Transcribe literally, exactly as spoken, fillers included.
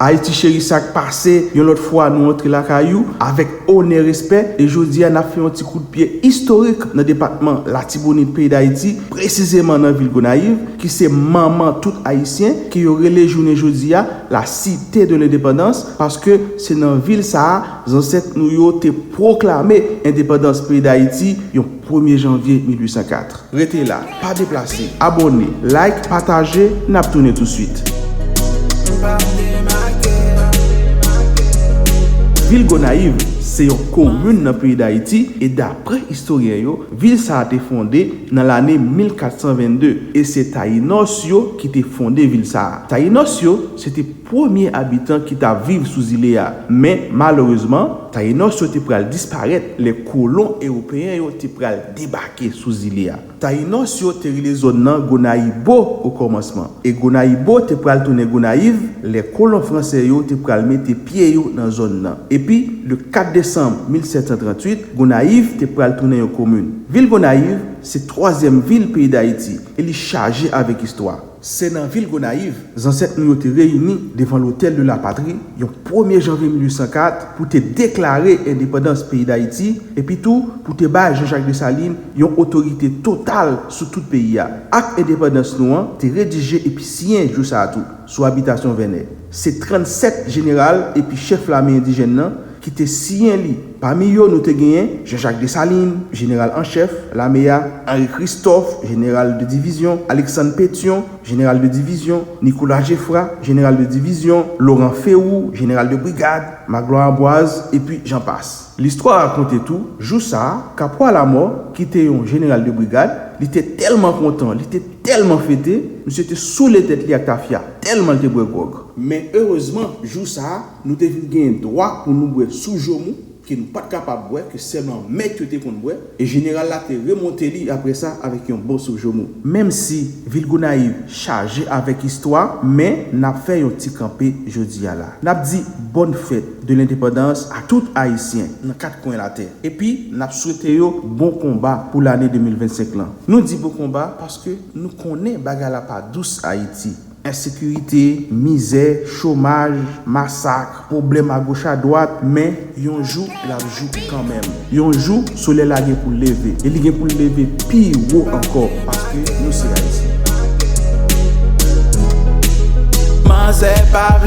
Ayiti cheri, sa k pase? Yon lòt fwa, nou antre lakay ou avèk onè, respè, e jodi a, n ap fè yon ti kout pye istorik nan depatman Latibonit, peyi Dayiti, presizeman nan vil Gonayiv, ki se manman tout Ayisyen, ke yo rele jounen jodi a la Cité de l'Indépendance, paske se nan vil sa a zansèt nou yo te pwoklame endepandans peyi Dayiti yon premye janvye mil uit san kat. Rete la, pa deplase, abòne, like, pataje, n ap tounen tousuit. Vil Gonayiv se yon komin nan peyi Dayiti, e daprè istoryen yo, vil sa a te fonde nan lane mil kat san vennde, e se Tayinòs yo ki te fonde vil sa a. Tayinòs yo se te premye abitan ki t ap viv sou zile a, men malerezman, Tayinòs yo te pral disparèt lè kolon ewopeyen yo te pral debake sou zile a. Tayinòs yo te rele zòn nan Gonayibo o kòmansman, e Gonayibo te pral tounen Gonayiv lè kolon fransè yo te pral mete pye yo nan zòn nan. Epi, le kat desanm mil sèt san tranntuit, Gonayiv te pral tounen yon komin. Vil Gonayiv se twazyèm vil peyi Dayiti, e li chaje avèk istwa. Se nan vil Gonayiv, zansèt nou yo te reyini devan Lotèl de la Patri yon premye janvye mil uit san kat pou te deklare endepandans peyi Dayiti, epi tou pou te bay Jean-Jacques Dessalines yon otorite total sou tout peyi a. Ak endepandans nou an te redije epi siyen jou sa a tou, sou abitasyon Vènè. Se trannsèt jeneral epi chèf lame endijèn nan ki te siyen li. Pami yo, nou te genyen Jean-Jacques Dessalines, jeneral an chèf lame a, Henri Christophe, jeneral de divizyon, Alexandre Pétion, jeneral de divizyon, Nicolas Geffrard, jeneral de divizyon, Laurent Férou, jeneral de brigad, Magloire Ambroise, epi jan pas. Listwa rakonte tou, jou sa a, Kapwa Lamò, ki te yon jeneral de brigad, li te tèlman kontan, li te tèlman fete, misye te soule tèt li ak tafya, tèlman l te bwè gwòg. Men erezman, jou sa a, nou te vin gen dwa pou nou bwè soup joumou, ke nou pa t kapab bwè, ke sèlman mèt yo te konn bwè, e jeneral la te remonte li apre sa avèk yon bon soup joumou. Menm si vil Gonayiv chaje avèk istwa, men n ap fè yon ti kanpe jodi a la. N ap di bòn fèt de lendepandans a tout Ayisyen nan kat kwen latè. Epi, n ap swete yo bon konba pou lane de mil vennsenk lan. Nou di bon konba paske nou konnen bagay la pa dous Ayiti. Ensekirite, mizè, chomaj, masak, pwoblèm agoch adwat, men yon jou l ap jou kanmenm. Yon jou, solèy la gen pou l leve, e li gen pou l leve pi wo ankò, paske nou se Ayisyen. Manzè pa vle